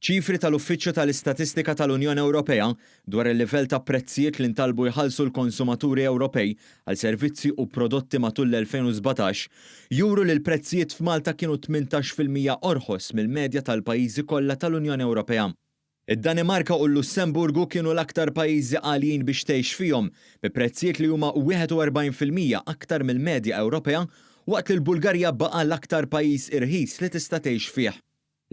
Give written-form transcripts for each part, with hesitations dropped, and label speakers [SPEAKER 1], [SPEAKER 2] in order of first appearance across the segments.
[SPEAKER 1] Ċifri tal-Uffiċċju tal-Istatistika tal-Unjoni Ewropea dwar il-livell ta' prezzijiet li ntalbu jħallsu l-konsumaturi Ewropej għal servizzi u prodotti matul l-2017 juru li l-prezzijiet f'Malta kienu 18% orħos mill-medja tal-pajjiżi kollha tal-Unjoni Ewropea. Id-Danimarka u l-Lussemburgu kienu l-aktar pajjiżi għaljin biex tgħix fihom, bi prezzijiet li huma 41% aktar mill-medja Ewropea, waqt li l-Bulgarija baqa' l-aktar pajjiż irħis li tista' tgħix fih.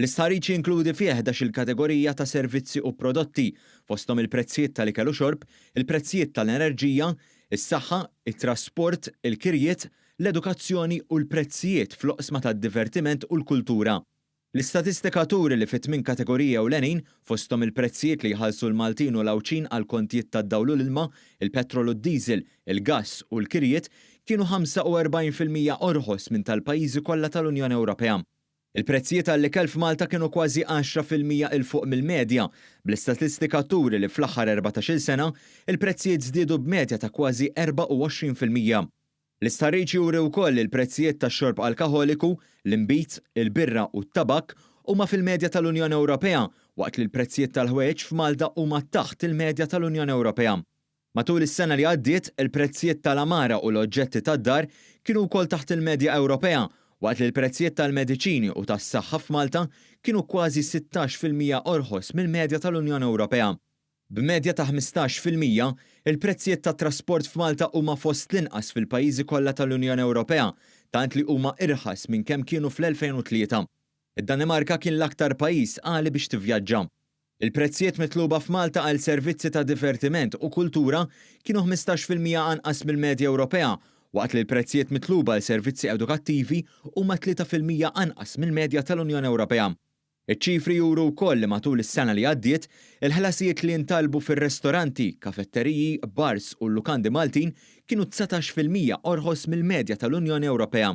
[SPEAKER 1] L-istħarriġ jinkludi fih 11-il kategorija ta' servizzi u prodotti, fosthom il-prezzijiet tal-ikel u xorb, il-prezzijiet tal-enerġija, is-saħħa, it-trasport, il-kirjiet, l-edukazzjoni u l-prezzijiet fl-oqsma tad-divertiment u l-kultura. L-istatistika turi li fi tmien kategoriji ewlenin, fosthom il-prezzijiet li jħallsu l-Maltin u l-Għawdxin għall-kontijiet tad-dawl u l-ilma, il-petrol u d-diesel, il-gass u l-kirjiet, kienu 45% orħos minn tal-pajjiżi kollha tal-Unjoni Ewropea. Il-prezzijiet għall-ikel f'Malta kienu kważi 10% 'il fuq mill-medja, bl-istatistika turi li fl-aħħar 14-il sena, il-prezzijiet żdiedu b'medja ta' kważi 24%. L-istħarriġ juri wkoll li l-prezzijiet tax-xorb alkaħoliku, l-inbid, il-birra u t-tabakk huma fil-medja tal-Unjoni Ewropea, waqt li l-prezzijiet tal-ħwejjeġ f'Malta huma taħt il-medja tal-Unjoni Ewropea. Matul is-sena li għaddiet, il-prezzijiet tal-għamara u l-oġġetti tad-dar kienu wkoll taħt il-medja Ewropea, waqt li l-prezzijiet tal-mediċini u tas-saħħa f'Malta kienu kważi 16% orħos mill-medja tal-Unjoni Ewropea. B'medja ta' 15%, il-prezzijiet tat-trasport f'Malta huma fost l-inqas fil-pajjiżi kollha tal-Unjoni Ewropea, tant li huma irħas minn kemm kienu fl-2003. Id-Danimarka kien l-aktar pajjiż għali biex tivvjaġġa. Il-prezzijiet mitluba f'Malta għal servizzi ta' divertiment u kultura kienu 15% anqas mill-medja Ewropea, waqt li l-prezzijiet mitluba għal servizzi edukattivi huma 3% anqas mill-medja tal-Unjoni Ewropea. Iċ-ċifri juru wkoll li matul is-sena li għaddiet, il-ħlasijiet li ntalbu fir-restoranti, kafetteriji, bars u lukandi Maltin kienu 19% orħos mill-medja tal-Unjoni Ewropea.